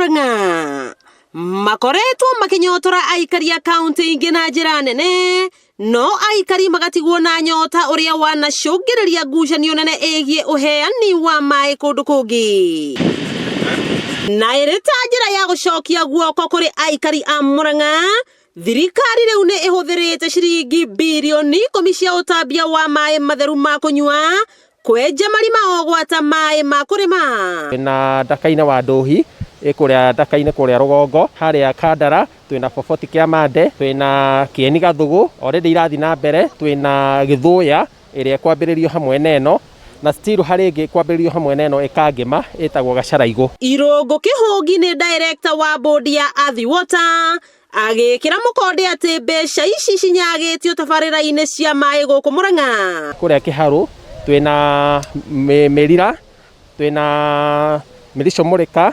Murang'a makoretwo makĩnyotora aikari a kaunti ingĩ na njĩra nene, no aikari magatigwo na nyota ũrĩa wanacũngĩrĩria ngucanio nene ĩgiĩ ũheani wa maĩ kũndũ kũngĩ. Na ĩrĩ ta njĩra ya gũcokia guoko kũrĩ aikari a Murang'a, thirikari rĩu nĩ ĩhũthĩrĩte ciringi birioni 10 cia ũtambia wa maĩ matheru ma kũnyua kwenja marima o gwata maĩ ma kũrĩma. Twĩna Ndaka-inĩ wa Ndũhi, ĩ kũrĩa Ndaka-inĩ kũrĩa rũgongo, harĩa Kandara, twĩna Boboti Kĩamande, twĩna Kĩeni Gathugu, already irathiĩ na mbere, twĩna Gĩthũya ĩrĩa ĩkwambĩrĩrio hamwe na ĩno, na still harĩ ĩngĩ ĩkwambĩrĩrio hamwe na ĩno ĩkangĩma ĩtagwo Gacaraigũ. Irũngũ Kĩhũngi nĩ director wa board ya Athi Water agĩkĩra mũkonde atĩ mbeca ici cinyagĩtio tabarĩra-inĩ cia maĩ gũkũ Murang'a. Kũrĩa Kĩharũ twĩna Mĩrira, twĩna Mĩrico Mũrĩka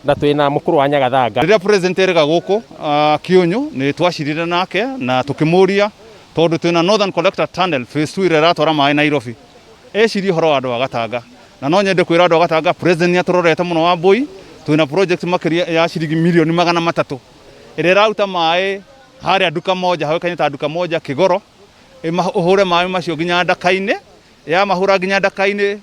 na twĩna Mũkũrũ wa Nyagathanga. Rĩrĩa president erĩga gũkũ Kĩũnyũ nĩ twacirire nake na tũkĩmũria tondũ twĩna Northern Collector Tunnel phase 2 ĩrĩa ĩratwara maĩ Nairobi, ecirie ũhoro wa andũ a Gatanga. Na no nyende kwĩra andũ a Gatanga president nĩ atũrorete mũno Wambũi, twĩna project makĩria ya ciringi mirioni 300 ĩrĩa ĩraruta maĩ harĩa Nduka Moja, hoĩkaine ta Nduka Moja Kĩgoro, ũhũre maĩ macio nginya Ndaka-inĩ, yamahũra nginya Ndaka-inĩ,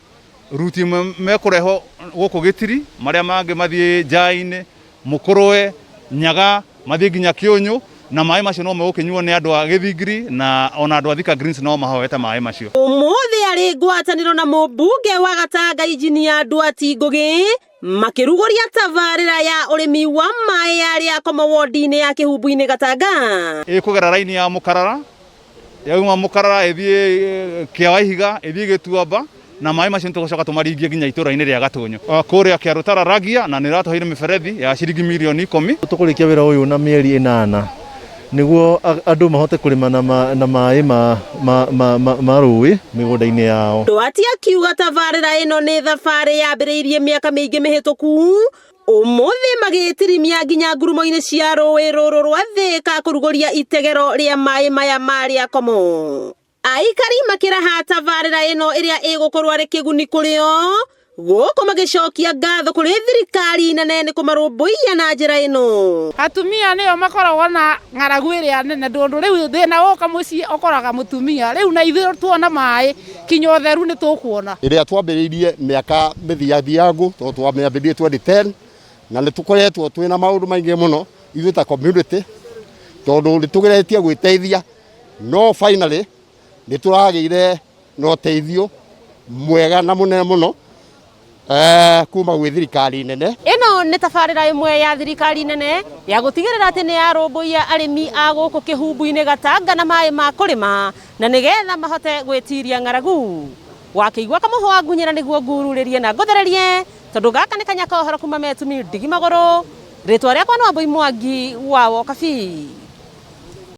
ruti ĩmwe mekũrehwo gũkũ Gĩtiri, marĩa mangĩ mathiĩ Njaĩ-inĩ, Mũkũrwe, Nyaga, mathiĩ nginya Kĩũnyũ, na maĩ macio no megũkĩnyuo nĩ andũ a Gĩthingiri na ona andũ a Thika Greens no mahoete maĩ macio. Ũmũthĩ arĩ ngwatanĩro na mũmbunge wa Gatanga Injinia Nduati Ngũgĩ makĩrugũria tabarĩra ya ũrĩmi wa maĩ ya Rĩakomo wodi-inĩ ya Kĩhumbu-inĩ Gatanga. Ĩkũgera raini ya Mũkarara, yauma Mũkarara ĩthiĩ Kĩawa Ihiga, ĩthiĩ Gĩtuamba, na maĩ macio nĩtũgũcoka tũmaringie nginya itũra-inĩ rĩa Gatũnyũ. Kũrĩa Kĩarũtara Ragia, na nĩ ĩratũheire mĩberethi ya ciringi mirioni 10. Tũkũrĩkia wĩra ũyũ na mĩeri 8 nĩguo andũ mahote kũrĩma na maĩ ma rũĩ mĩgũnda-inĩ yao. Nduati akiuga tabarĩra ĩno nĩ thabarĩ yambĩrĩirie mĩaka mĩingĩ mĩhĩtũku, ũmũthĩ magĩtirimia nginya ngurumo-inĩ cia rũĩ rũrũ rwa Thĩka kũrugũria itegero rĩa maĩ maya ma Rĩakomo. Aikari makĩraha tabarĩra ĩno ĩrĩa ĩgũkorwo arĩ kĩguni kũrĩ o, gũkũ magĩcokia ngatho kũrĩ thirikari nene nĩ kũmarũmbũiya na njĩra ĩno. Atumia nĩo makoragwo na ng'aragu ĩrĩa nene tondũ rĩu thĩna woka mũciĩ ũkoraga mũtumia, rĩu na ithuĩ tuona maĩ kinya ũtheru nĩ tũkuona. Ĩrĩa twambĩrĩirie mĩaka mĩthiathiangu tondũ twamĩambĩrĩirie 2010 na nĩ tũkoretwo twĩna maũndũ maingĩ mũno ithuĩ ta community tondũ nĩ tũgeretie gwĩteithia no finally nĩ tũragĩire na ũteithio mwega na mũnene mũno kuma gwĩ thirikari nene. Ĩno nĩ tabarĩra ĩmwe ya thirikari nene ya gũtigĩrĩra atĩ nĩ yarũmbũiya arĩmi a gũkũ Kĩhumbu-inĩ Gatanga na maĩ ma kũrĩma na nĩgetha mahote gwĩtiria ng'aragu. Wakĩigua kamũhwa ngunyĩra nĩguo ngururĩrie na ngũthererie tondũ gaka nĩ kanya ka ũhoro kuma Metumi ndigi magũrũ. Rĩtwa rĩakwa nĩ Wambui Mwangi wa Wokabi.